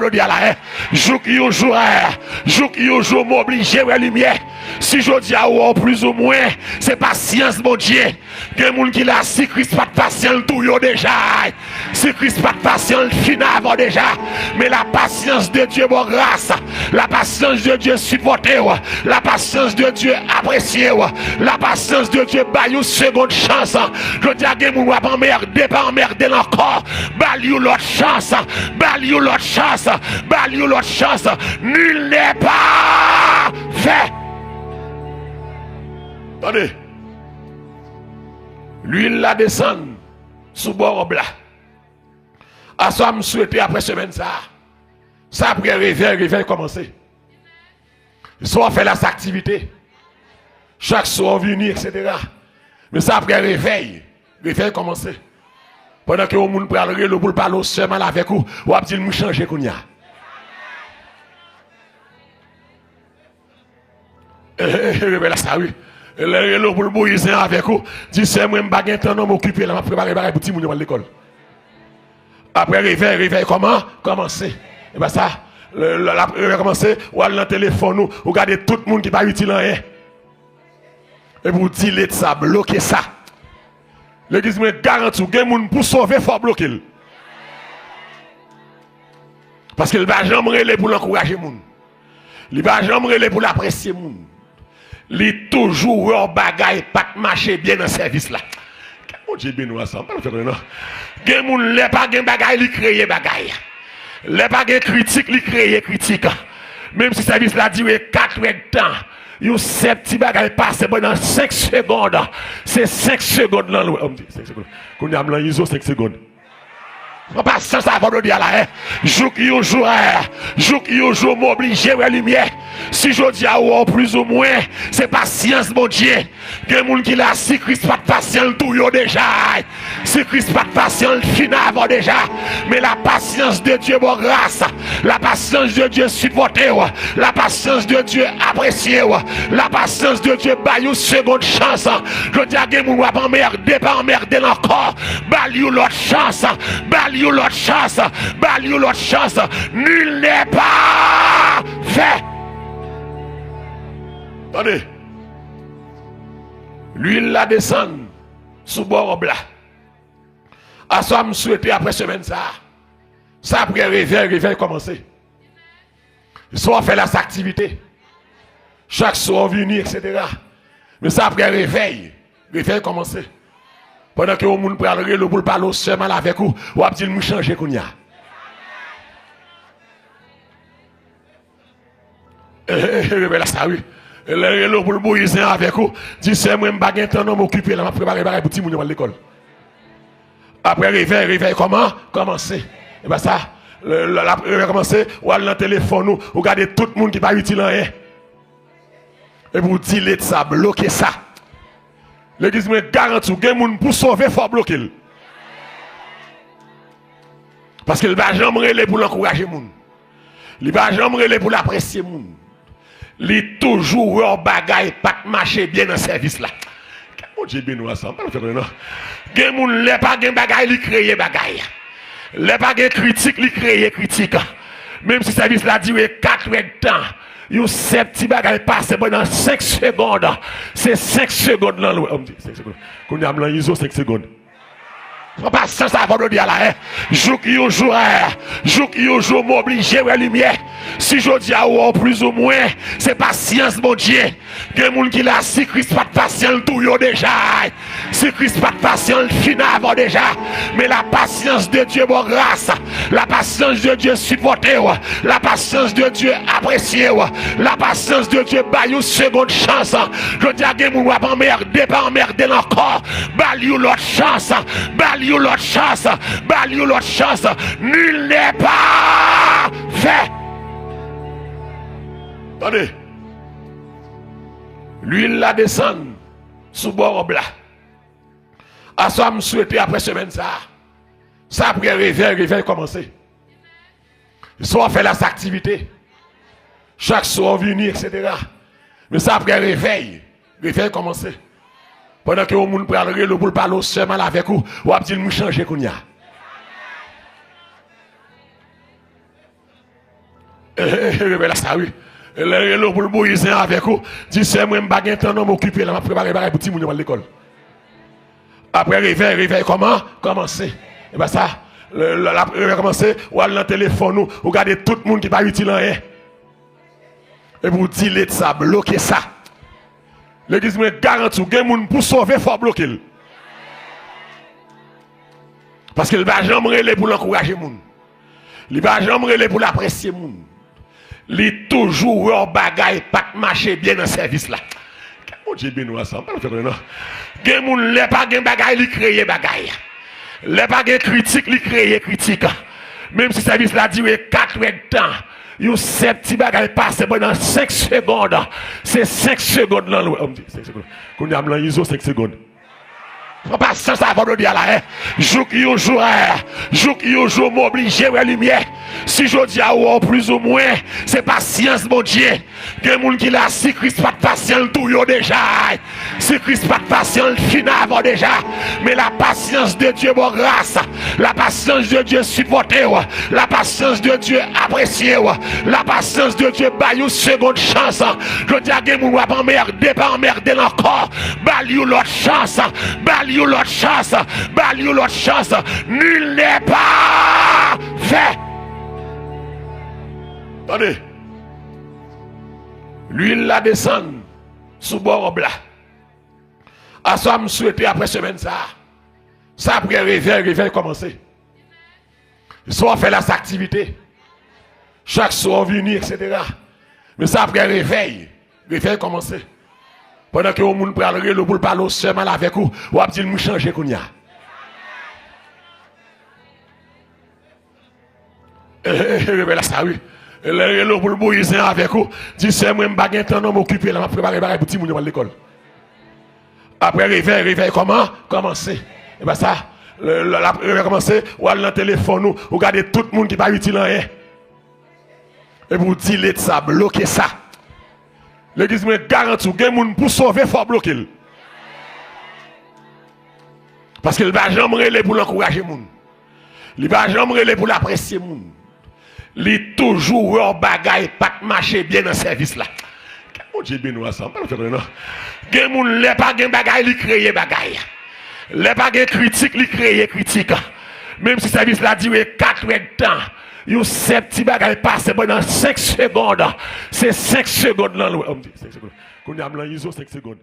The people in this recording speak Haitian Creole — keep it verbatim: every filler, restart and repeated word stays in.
Jodi a la, eh, jouk yon jou, eh, jouk yon jou m oblije wè limyè. Si jodi a ou wè w plizoumwen, se pasyans Bondye. Gen moun ki la, si Kris pa t pasyan, l touye w deja. Si Kris pa t pasyan, l fini avè w deja. Men la pasyans de Dye ba w gras. La pasyans de Dye sipòte w. La pasyans de Dye apresye w. La pasyans de Dye ba yon segonn chans. Jodi a gen moun w ap anmède, pa anmède l ankò. Ba l yon lòt chans. Ba l yon lòt chans. Ba l yon lòt chans. Nul n'est parfait. Tande. Lwil la desann sou bò wòb la. Aswè a, m swete apre semèn sa a, sa apre revèy, revèy kòmanse. Sa w ap fè la, se aktivite. Chak swa w vini, etsetera. Men sa apre revèy, revèy kòmanse. Pandan ke yon moun pral rele w pou l pale w sèlman avèk ou, w ap di l, "M chanje kounye a." E, e, e, revèy la sa, wi. Lè l rele w pou l bouyi zen avèk ou, di, "Sè mwen, m pa gen tan non, m okipe la, m ap prepare bagay pou timoun yo pral lekòl." Apre revèy, revèy kòman? Kòmanse. E pa sa. Lè, lè, lè revèy kòmanse, ou al nan telefòn ou, ou gade tout moun ki pa itil anyen. Epi ou delete sa, bloke sa. Legliz, mwen garanti w, gen moun pou sove, fò w bloke l. Paske l pa janm rele pou l ankouraje moun. Li pa janm rele pou l apresye moun. Li toujou wè yon bagay pa t mache byen nan sèvis la. Ke Bondye beni w ansanm. Pa fè konnen non. Gen moun, lè pa gen bagay, li kreye bagay. Lè pa gen kritik, li kreye kritik. Menm si sèvis la dire katrè d tan, yon senp ti bagay pase pandan senk segonn. Se senk segonn nan lwen. Oh, m di senk segonn. Kounye a m lan izo senk segonn. Pran pasyans avè w jodi a la, eh. Jouk yon jou, eh, jouk yon jou m oblije wè limyè. Si jodi a ou wè w plizoumwen, se pasyans Bondye. Gen moun ki la, si Kris pa t pasyan, l touye w deja. Si Kris pa t pasyan, l fini avè w deja. Men la pasyans de Dye ba w gras. La pasyans de Dye sipòte w. La pasyans de Dye apresye w. La pasyans de Dye ba yon segonn chans. Jodi a gen moun w ap anmède, pa anmède l ankò. Ba l yon lòt chans. Ba l yon lòt chans. Ba l yon lòt chans. Nul n'est parfait. Tande. Lwil la desann sou bò wòb la. Aswè a, m swete apre semèn sa a, sa apre revèy, revèy kòmanse. Sa w ap fè la, se aktivite. Chak swa w vini, etsetera. Men sa apre revèy, revèy kòmanse. Pandan ke yon moun pral rele w pou l pale w sèlman avèk ou, w ap di l, "M chanje kounye a." E, e, e, revèy la sa, wi. Lè l rele w pou l bouyi zen avèk ou, di, "Sè mwen, m pa gen tan non, m okipe la, m ap prepare bagay pou timoun yo pral lekòl." Apre revèy, revèy kòman? Kòmanse. E pa sa. Lè, lè, lè revèy kòmanse, ou al nan telefòn ou, ou gade tout moun ki pa itil anyen. Epi ou delete sa, bloke sa. Legliz, mwen garanti w, gen moun pou sove, fò w bloke l. Paske l pa janm rele pou l ankouraje moun. Li pa janm rele pou l apresye moun. Li toujou wè yon bagay pa t mache byen nan sèvis la. Ke Bondye beni w ansanm. Pa fè konnen non. Gen moun, lè pa gen bagay, li kreye bagay. Lè pa gen kritik, li kreye kritik. Menm si sèvis la dire katrè d tan, yon senp ti bagay pase pandan senk segonn. Se senk segonn nan lwen. Oh, m di senk segonn. Kounye a m lan izo senk segonn. Pran pasyans avè w jodi a la, eh. Jouk yon jou, eh, jouk yon jou m oblije wè limyè. Si jodi a ou wè w plizoumwen, se pasyans Bondye. Gen moun ki la, si Kris pa t pasyan, l touye w deja. Si Kris pa t pasyan, l fini avè w deja. Men la pasyans de Dye ba w gras. La pasyans de Dye sipòte w. La pasyans de Dye apresye w. La pasyans de Dye ba yon segonn chans. Jodi a gen moun w ap anmède, pa anmède l ankò. Ba l yon lòt chans. Ba l yon lòt chans. Ba l yon lòt chans. Nul n'est parfait. Tande. Lwil la desann sou bò wòb la. Aswè a, m swete apre semèn sa a, sa apre revèy, revèy kòmanse. Sa w ap fè la, se aktivite. Chak swa w vini, etsetera. Men sa apre revèy, revèy kòmanse. Pandan ke yon moun pral rele w pou l pale w sèlman avèk ou, w ap di l, "M chanje kounye a." Revèy la sa wi. Lè l rele w pou l bouyi zen avèk ou, di, sè mwen, m pa gen tan non, m okipe la, m ap prepare bagay pou timoun yo pral lekòl. Apre revèy, revèy kòman? Kòmanse. E pa sa. Lè, lè, lè revèy kòmanse, ou al nan telefòn ou, ou gade tout moun ki pa itil anyen. Epi w delete sa, bloke sa. Legliz, mwen garanti w, gen moun pou sove, fò w bloke l. Paske l pa janm rele pou l ankouraje moun. Li pa janm rele pou l apresye moun. Li toujou wè yon bagay pa t mache byen nan sèvis la. Ke Bondye beni w ansanm. Pa nou fè konnen non. Gen moun, lè pa gen bagay, li kreye bagay. Lè pa gen kritik, li kreye kritik. Menm si sèvis la dire kat èdtan, yon sèl ti bagay pase pandan senk segonn, se senk segonn nan lwen. Oh, m di senk segonn. Kounye a m lan izo senk segonn. Pran pasyans avè w, jodi a la, hein. Jouk yon jou, hein. Jouk yon jou, m oblije wè limyè. Si jodi a ou wè w plizoumwen, se pasyans Bondye. Gen moun ki la, si Kris pa t pasyan, l touye w deja. Si Kris pa t pasyan, l fini avè w deja. Men la pasyans de Dye ba w gras. La pasyans de Dye sipòte w. La pasyans de Dye apresye w. La pasyans de Dye ba yon segonn chans. Jodi a, gen moun w ap anmède, pa anmède l ankò. Ba l yon lòt chans. Ba l yon lòt chans. Ba l yon lòt chans. Nul n'est parfait. Tande. Lwil la desann sou bò wòb la. Aswè a, m swete apre semèn sa a, sa priyè revèy, revèy kòmanse. Sa w ap fè la, se aktivite. Chak swa w vini, etsetera. Men sa priyè revèy, revèy kòmanse. Pandan ke yon moun pral rele w pou l pale w sèl mal avèk ou, w ap di l, "M chanje kounye a." Eh, eh, eh, revèy la sa wi. Lè l rele w pou l bouyi zen avèk ou, di, "Sè mwen, m pa gen tan non, m okipe la, m ap prepare bagay pou timoun yo pral lekòl." Apre revèy, revèy kòman? Kòmanse. E pa sa. Lè, lè, lè revèy kòmanse, ou al nan telefòn ou, ou gade tout moun ki pa itil anyen. Epi w delete sa, bloke sa. Legliz, mwen garanti w, gen moun pou sove, fò w bloke l. Paske l pa janm rele pou l ankouraje moun. Li pa janm rele pou l apresye moun. Li toujou wè yon bagay pa t mache byen nan sèvis la. Ke Bondye beni w ansanm. Pa nou fè konnen non. Gen moun, lè pa gen bagay, li kreye bagay. Lè pa gen kritik, li kreye kritik. Menm si sèvis la dire kat èdtan, yon sèl ti bagay pase pandan senk segonn, se senk segonn nan lwen. Oh, m di senk segonn. Kounye a m lan izo senk segonn.